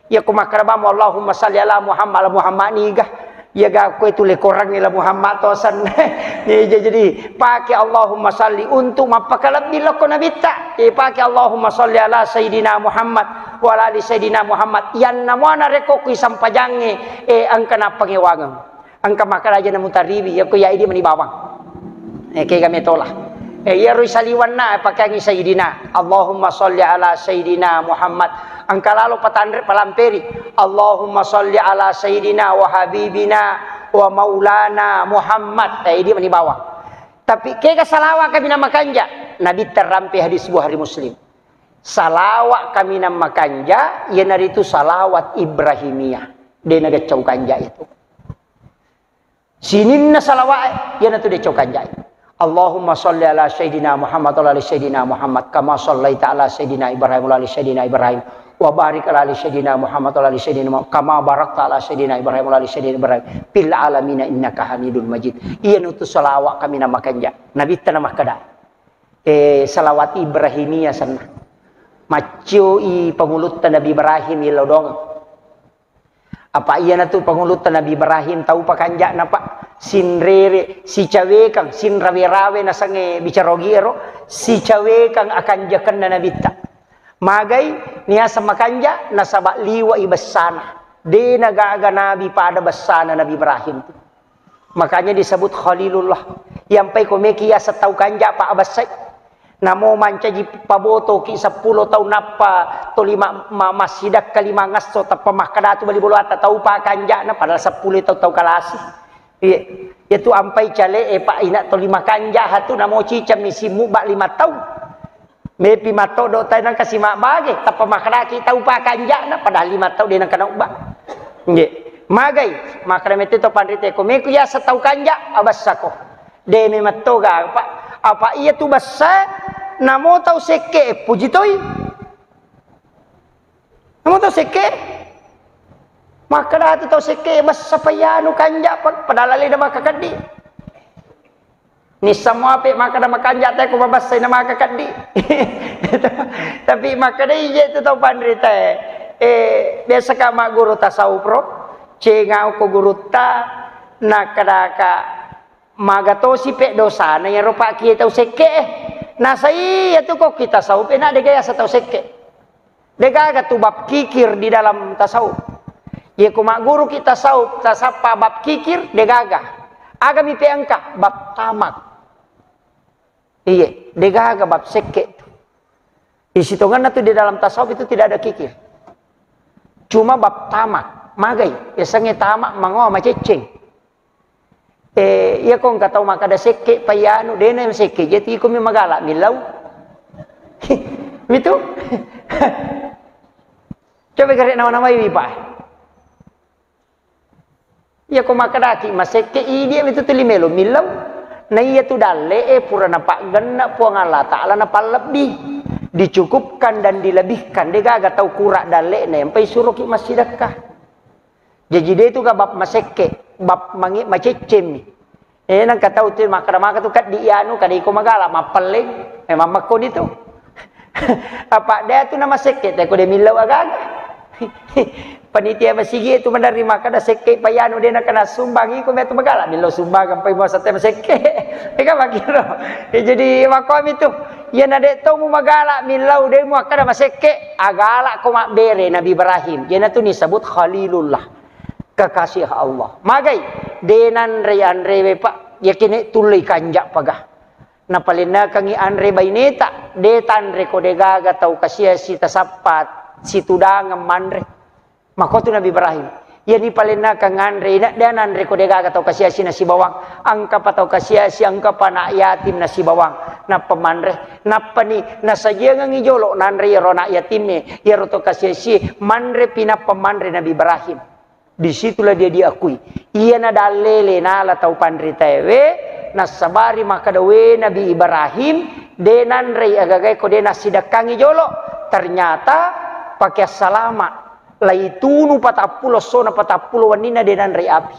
Iya ko makkeda bamo Allahumma salli ala Muhammad, la Muhammad niga. Iya ga ko itu lekorang la Muhammad to asenna. Iya, jadi pake Allahumma salli untuk mappakalebbi lokko nabitta. Eh, pake Allahumma salli ala Sayyidina Muhammad wa ala ali Sayyidina Muhammad. Yanna muana rekko kui sampajangnge, eh, engka nappangewangeng. Engka makkeda aja namutariwi, iya ko iya idi mani bawang. Eh, kega metola. Eh, iyaro saliwanna pakeangi Sayyidina. Allahumma salli ala Sayyidina Muhammad. Engka lalo patanre palamperi. Allahumma salli ala Sayyidina wa habibina wa maulana Muhammad. Eh, idi mani bawang. Tapi kega salawa kaminang makanja? Nabitta rampe hadis Bukhari Muslim. Salawa kaminang makanja, iyanaritu salawat Ibrahimiyah. De nageccau kanja itu. Sininna salawa'e, iyanatu decau kanjai. Allahumma salli ala Sayyidina Muhammad wa ala ali Sayyidina Muhammad, kama sallaita ala Sayyidina Ibrahim wa ala ali Sayyidina Ibrahim, wa barik ala ali Sayyidina Muhammad wa ala ali Sayyidina Muhammad, kama barakta ala Sayyidina Ibrahim wa ala ali Sayyidina Ibrahim, fil alamina innaka Hamidun Majid. Iyanatu salawa kaminang makanja. Nabitta namakkeda, eh, salawat Ibrahimiyah senna. Maccioi pangulutta Nabi Ibrahim illau doang. Apa iyanatu pangulutta Nabi Ibrahim tau pakanja'na, Pak. Sinrere, sicawekang, sinrawe-rawe nasengnge bicara ogi ero, sicawekang akanjakenna nabitta. Magai niaseng makanja, nasaba liwa'i bessana. De nagaga nabi pada bessana Nabi Ibrahim tu. Makanya disebut Khalilullah. Yampai ko meki yaseng tau kanja, Pak, abessai. Namo mancaji pabotoki seppulo taung nappa toli ma-, ma-, massidakka lima ngasso tappa makkeda tu bali bolo atta tau pakanja'na padahal seppulo tau, tau kalasi. Iya. Iya tu ampai cale e, Pak, ina toli makanja hatu namo cicammi simmu ba lima taung. Mepi mattodo tai nangka simabbage tappa makkedaki tau pakanja'na padahal lima taung de nangka naubba. Nggih. Magai, makkeda mette to panrite ko meku yaseng tau kanja, abessako. De memetto ga, Pak. Apa iya tu bessa, namo tau sekke, eh, puji toi. Namo tau sekke. Makkeda tu tau sekke, bessa payanu kanja, Pak, padahal alena maka keddi. Nisseng muape makkeda makanja te ko mabessai na maka keddi. Tapi makkeda ije tu tau panrita. Eh, biasa ka magguru tasawuf ro, cengau ko gurutta, nakkedaka Maga tosi pe dosana iyaro pakkie tau sekke'e. Nasai iyatu ko ki tasawuf e, na degaga yaseng tau sekke. Degaga tu bab kikir di dalam tasawuf. Iya ko magguruki tasawuf, tasappa bab kikir, degaga. Agami pe engka? Bab tamak. Iye, degaga bab sekke tu. Isi tongenna tu di dalam tasawuf itu tidak ada kikir. Cuma bab tamak, magai, yasengnge tamak mangoa macecceng. Eh, iya ko engka tau makkeda sekke pa iyanu, dena sekke, jadi iko mi magala millau. Mitu? Coba gare nawa-nawai wi, Pak. Iya ko makkedaki masekke, idi mitu tuli melo millau. Na iya tu dalle e pura napaggenna Puang Allah Ta'ala napallebbi. Dicukupkan dan dilebihkan. De gaga tau kura dalle na empai suroki massidekka. Jaji de tu ga bab masekke, bab mange-, maceccemmi. Eh, nangka tau tu makkeda maka tu kaddi iyanu, kada iko magala, mappelleng. Memang makkoni tu. Apa de tu na masekke, te ko de millau agaga. Panitia masigi tu maderri makkeda sekke pa iyanu de nakana sumbang, iko me tu magala millau sumbang, ampai muasa te masekke. Ega makiro. Eh, jadi makkomi tu. Iya na de to mu magala millau de mu akkeda masekke, agala ko mabbere Nabi Ibrahim. Iyana tu disebut Khalilullah. Kekasih Allah. Magai, de nanrei anrewe, Pak. Yakini tullei kanja paga. Napalennakangi anre baineta, de tanre ko de gaga tau kasiasi tasappa situdangeng manre. Makotu Nabi Ibrahim. Yani palennakang anre, ina de nanre ko de gaga tau kasiasi nasibawang. Angkapa tau kasiasi, angkapa anak yatim nasibawang. Nappa manre, nappani nasajiangengi jolo nanre iyaro anak yatimme, iyaro tau kasiasi, manre pinappa manre Nabi Ibrahim. Disitulah dia diakui. Iyana dallele nala tau panritaewe, nassabari makkeda, "We Nabi Ibrahim, de nanrei agagae ko de nassidekkangi jolo." Ternyata pake assalama, laitunu patappulo essona patappulo wenninna de nanrei api.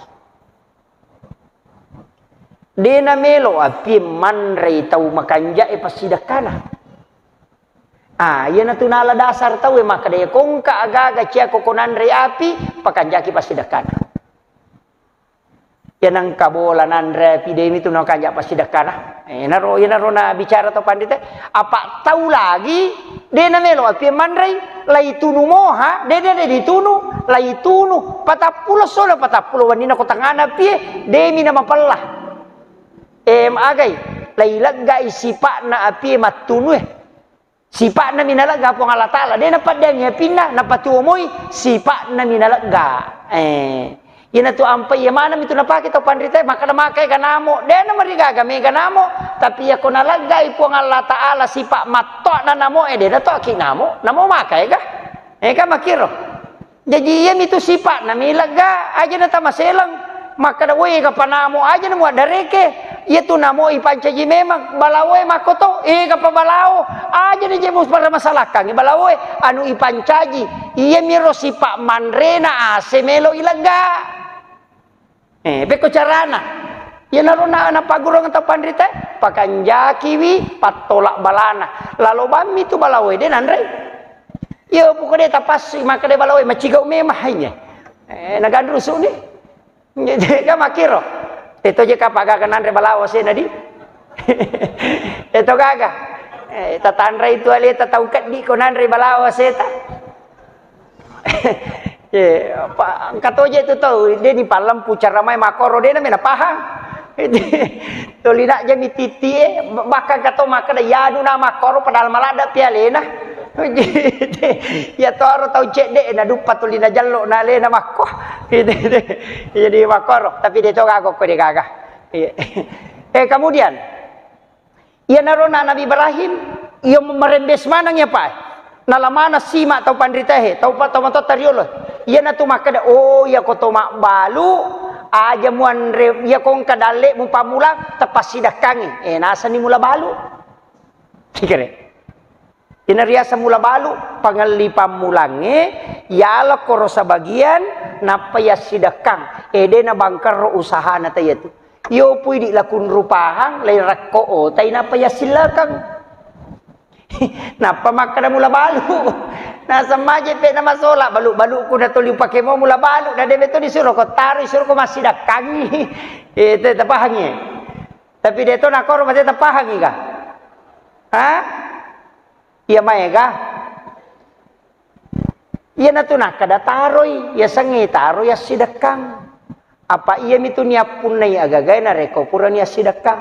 De namelo api manrei tau makanjae passidekkana. Ah, iyanatu nala dasar tauwe makkeda, "Iya kongka agaga ciako ko nanre api, pakanjaki passidekkana." Iya nangka bola nanre api, demi tu nakanja passidekkana. Eh, naro, iyanaro na bicara to pandita, apa tau lagi, de namelo api manrei, laitunu moha, de, de, de ditunu, laitunu, patappulo solo, patappulo wenninna ko tengana api, demi na mapella. Em, agai, laileggai sipa'na api mattunue. Sipa'na mi nalegga Puang Allah Ta'ala, de napaddeangi apinna, napatuomoi, sipa'na mi nalegga. Eh, iyanatu ampai, iya maneng mitu napake tau panritae, makkeda makae ga namo, de namarigaga mega namo, tapi iyako naleggai Puang Allah Ta'ala sipa matto'na namo, eh, de natoaki namo, namo makae ga. Eh, kan makkiro. Jaji, iyamitu sipa'na mi lega, aja na tamaseleng. Makkeda, "Woi, ega pa namo aja na muaddareke." Iyatu namo ipancaji memang, balaoe makkoto, ega pa balao, aja na je mupermasalakangi balaoe, anu ipancaji. Iyamiro sipa manrena ase melo ilega. Eh, pekko carana. Iyanaro na, napaggurung tau panrita, pakanjakiwi pattolak balana. Lalo bammi tu balaoe de nanrei. Iya, pokoknya tapassui, makkeda balaoe, macigau memang hanya. Eh, naganrusu ni. Kan makkiro. Teto je kapa gaga nanre balao sena di. Eto gaga. Eh, tatanrai tu aleta tau keddi ko nanre balao seta. Eh, apa, engka toje tu tau, de dipallempu cara mai makkoro, de namena pahang. Tolina jami titi e, bahkan kato makkeda, "Yadu na makkoro padahal maladda pialena." Iya toro tau cedde na duppa tolina jello na alena makko. Jadi makkoro, tapi de to gaga ko de gaga. Iya. Eh, kemudian, iyanaro na Nabi Ibrahim, iya merembes maneng iya, Pak. Nalamana sima tau panritae, tau pa-, tau matotta riolo. Iyanatu makkeda, "Oh, iya ko to mabbalu, aja muanre, iya ko engka dalle mupammulang, tepassidekkangi." Eh, nasani mula balu. Pikire. Ina riaseng mula balu, pangelli pammulangnge, yala koro sabagian, nappa yassidekkang. Eh, de nabangkerro usahana taiya tu. Iyo pui di lakunrupahang, lai rakko otai nappa yassillekang. Nappa makkeda mula balu. Naseng maje pe namasola, balu-baluku natoli upake mo mula balu, na de beto disuro ko taro, disuro ko massidekkangi. Eh, te tapahangi. Tapi de to nakoro mate tapahangi ka? Ha? Iya maega. Iyanatu nakkeda taroi, yasengnge taroi assidekkang. Apa iyamitu niappunnai agagae narekko purani assidekkang.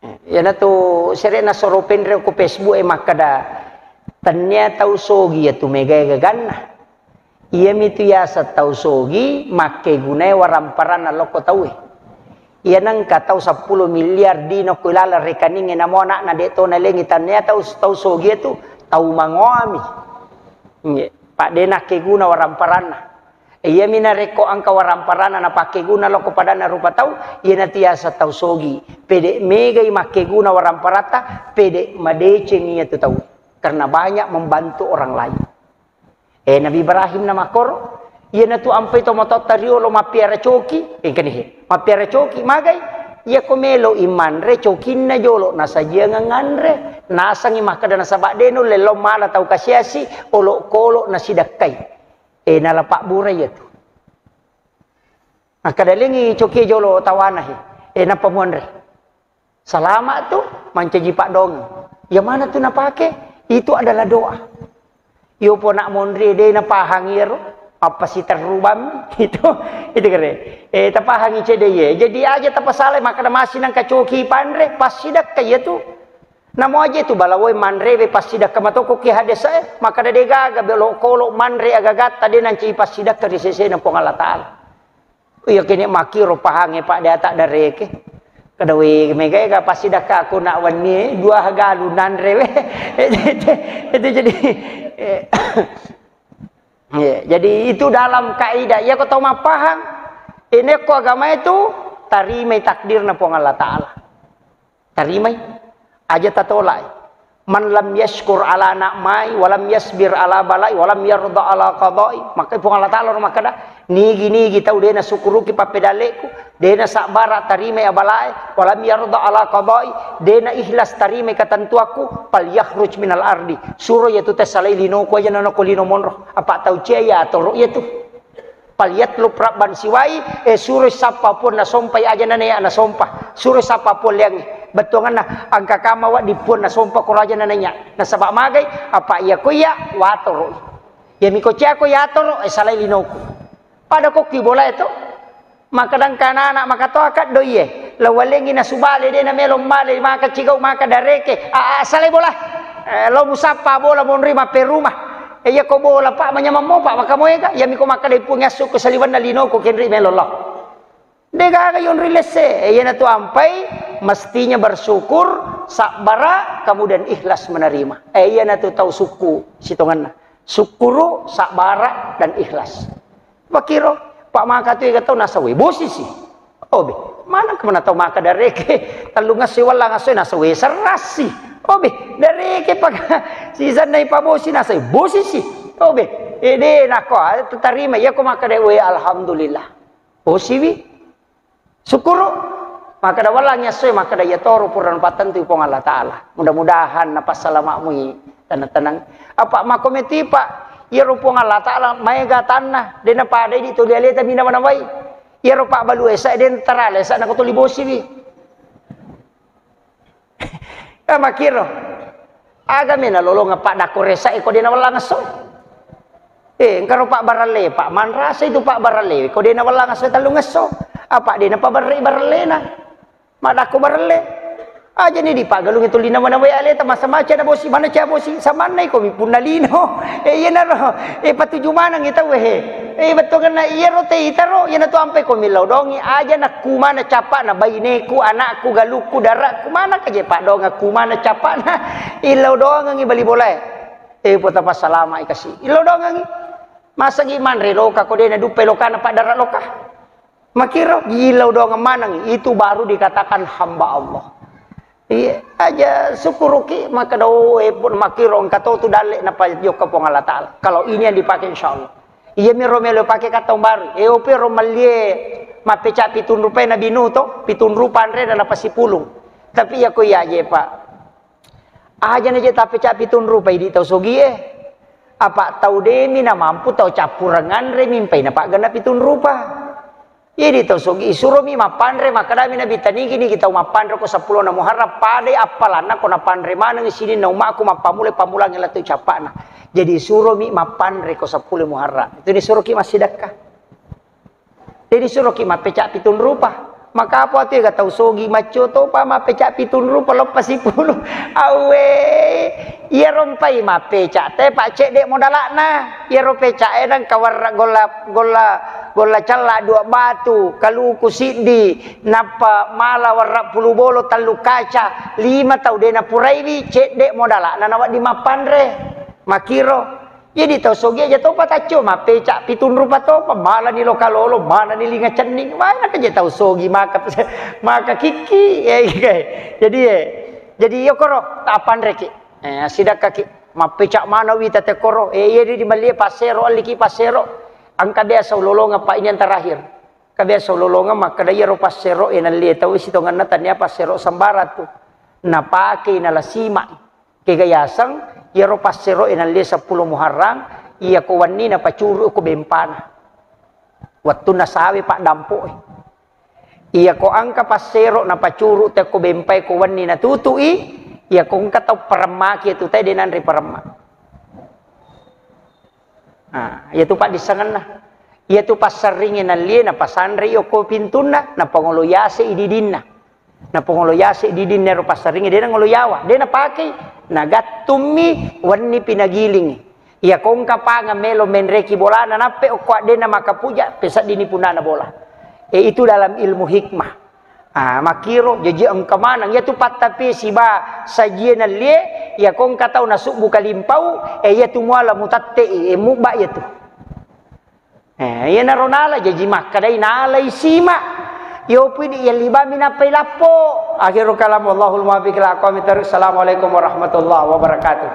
Eh, Iyanatu sere'na soro penre ko Facebook e makkeda, tennia tau sogi iyatu megae gaganna. Iyamitu yaseng tau sogi makkegunae waramparanna lokko tauwe. Iya nengka tau seppulo miliar dino ko ilaleng rekeningnge namo ana'na de' to nalengi, tennia tau, tau sogi iyatu tau mangoami. Nggih, pa de' nakkeguna waramparanna. Iyami narekko engka waramparanna napakkeguna lokko padanna rupa tau, iyanatu yaseng tau sogi. Pede' megai makkeguna waramparatta, pede' madeceng iyatu tau. Karena banyak membantu orang lain. Eh, Nabi Ibrahim na makkoro, iyanatu ampai to matotta riolo mappiara coki, engkani he, mappiara coki, magai, iyako melo i manre cokinna jolo, nasajiangang anre, nasangi makkeda nasaba de' nulle lao mala tau kasiasi, olokolo nasidakkai. Eh, nala pabbura iyatu. Makkeda lengi coki jolo tawana he, eh, nappa muanre. Salama tu, mancaji paddongeng. Yang mana tu napake? Itu adalah doa. Iyo pona monri de' napahang iyaro, apa siterrubammi? Itu, itu kere. Eh, tapahangi cedde iye. Jadi aja tapasalai, makkeda masi nengka coki panre, passidakka iyatu. Namo aja tu balawoi manre be passidakka matoko ki hadese, makkeda de' gaga be olokolo manre agagatta de' nancaji passidakka ri sesena Puang Allah Taala. Iya kene makkiro pahangnge, Pak, de' ata dareke. Kada we megae ga passidakka aku nak wenni, dua galu nanre we. Itu jadi, eh, iya, jadi itu dalam kaidah. Iya ko tau mappahang, ini ko agama itu tarimai takdirna Puang Allah Taala. Tarimai, aja tatolai. Man lam yashkur ala na'mai, wa lam yasbir ala balai, wa lam yarda ala qadai. Maka Puang Allah Taala makkeda, nigi-nigi tau de' nasukkuruki pappedalleku, de' nasabbara tarimai abalae, wa lam yarda ala qadai, de' na ikhlas tarimai katentuakku, fal yakhruj minal ardi. Suro iyatu tassalai linoku aja nanoko lino monro. Apa tau cia iyatoro iyatu. Falyatlub rabban siwai, eh, suroi sappa puang nasompai aja nanaya nasompa. Suroi sappa puang liangnge. Bettuanganna, engka kama waddi puang nasompa koro aja nanaya. Nasaba magai, apa iya ko iya, watoro. Iya miko ciako yatoro, eh, salai linoku. Pada kokki bola itu. Maka dangka anak-anak maka toa kaddo iye. Lawallengi nasubale de' namelo male maka cigau maka dareke. A, a, salai bola. Eh, lo musappa bola monri mappe rumah. Eh, iya ko bola, Pak, manyamang mo, Pak, maka moega. Iya miko makkeda puang asso ko saliwenna linoku kenri melo lo. De' gaga yonri lesse. Eh, iyanatu ampai mestinya bersyukur, sabbara, kemudian ikhlas menerima. Eh, iyanatu tau sukku sitongenna. Sukkuru, sabbara, dan ikhlas. Pakiro, Pak, maka tu ega tau nasawe bosi si. Obe, mana kemana tau maka dareke? Tellungesso wallangesso nasawe serrasi. Obe, dareke paka sisanna ipabosi nasawe bosi si. Obe, ede nako, ah, tarima. Iya ko maka de' we, alhamdulillah. Bosiwi. Sukkuru. Makkeda wallangi essoe, makkeda iya toro pura napattentui Puang Allah Taala. Mudah-mudahan napassalama'mui tenang-tenang. Apa makkometi, Pak, iyaro Puang Allah Taala maega tanna, de' napadai di toli aleta mina manawai. Iyaro pabbalu esa de' tarala esa nako toli bosiwi. Eh, makkiro. Aga mena lolongeng paddakko resa e ko de' nawellang esso. Eh, engkaro pabbaralle, Pak, manrasa itu pabbaralle ko de' nawellang esso tellung esso. Apa de' napabarrei barallena? Maddakko baralle. Aja ni dipaggalungi tuli nawa-nawai aleta, masa maca na bosi, mana ca bosi, samanna iko mi punna lino. Eh, iyanaro, eh, patuju maneng i tauwe he. Eh, bettuanna iyaro te itaro, iyanatu ampai ko millau dongi, aja nakku mana capa'na baineku, anakku, galukku, darakku, mana kaje padongeng ku mana capa'na. Illau dongengi bali bolae. Eh, pota passalama i kasi. Illau dongengi. Masagi manre loka ko de' naduppai lokana paddara loka. Makkiro, illau doang maneng, itu baru dikatakan hamba Allah. Iya, aja sukkuruki, makkeda, oh, eh, pun makkiro engka to tu dalle napa jokka Puang Allah Taala. Kalau ini yang dipakai, insya Allah. Iya miro melo pake kata baru. Eh, ope ro mallie mappeca pitung rupai Nabi Nuh to, pitung rupa anre dan apa sipulung. Tapi iya ko iya je, Pak. Aja na je tappeca pitung rupa idi tau sogie. Apa tau demi na mampu tau cappureng anre mimpai na paggenna pitung rupa. Jadi tau sogi, isuromi mappanre, makkedami Nabi, "Tanigi-nigi tau mappanre ko seppulona Muharram, padai appalanna ko napanre maneng sininna ummakku mappammula-pammulangi lettu cappa'na." Jadi isuromi mappanre ko seppulo Muharram. Itu disuroki massidekka. Jadi disuroki mappeca pitung rupa. Makapo atu ega tau sogi maccio topa mappeca pitung rupa loppa sipulu. Awwe, iyaro mpai mappeca te pa cedde modala'na. Iyaro peca e nangka warra golla, golla, golla calla dua batu, kaluku siddi, nappa mala warra pulu bolo tallu kaca, lima tau de napuraiwi, cedde modala'na nawedding mappanre. Makiro. Jadi tau sogi aja topa taccio, mappeca pitung rupa topa, malani loka lolo, malani linga cenning, mana aja tau sogi maka, maka kikki, eh, jadi, eh, jadi yokoro, tapanreki, eh, sidakkaki, mappeca mana wita tekoro, eh, iya di, di malie passero, alliki passero, angka biasa ulolongang pa ini yang terakhir, ka biasa ulolongang makkeda iyaro passero, eh, nallie tau sitongenna tania passero sembarang tu, napake nala simak. Kega yaseng, iyaro passero e nallie seppulo Muharram, iyako wenni napacuru ko bempana. Wettunna sawe paddampo e. Iyako engka passero napacuru te ko bempai ko wenni natutui, iyako engka tau paremmaki tu te de nanre paremma. Ah, iyatu paddissengenna. Iyatu passerringnge nallie napasanre okko pintunna, napangolo yase ididinna. Napangolo yase ididinna ero passerringnge, de nangolo yawa, de napakei. Nagattummi wenni pinagilingngi. Iya kongka panga melo menreki bolana nappe okko addena makapuja, peseddini punana bola. E, itu dalam ilmu hikmah. Ah, makiro, jaji engka maneng. Iyatu pattapi siba sajie nallie, iya kongka tau nasubbu kalimpau, e, iyatu muala mutatte, e, mubba iyatu. Eh, iyanaro nala, jaji makkedai nalai sima. Yopui di yallibami nappai lappo. Akhirul kalam, wallahul muwaffiq ila aqwamit thariq. Assalamualaikum warahmatullahi wabarakatuh.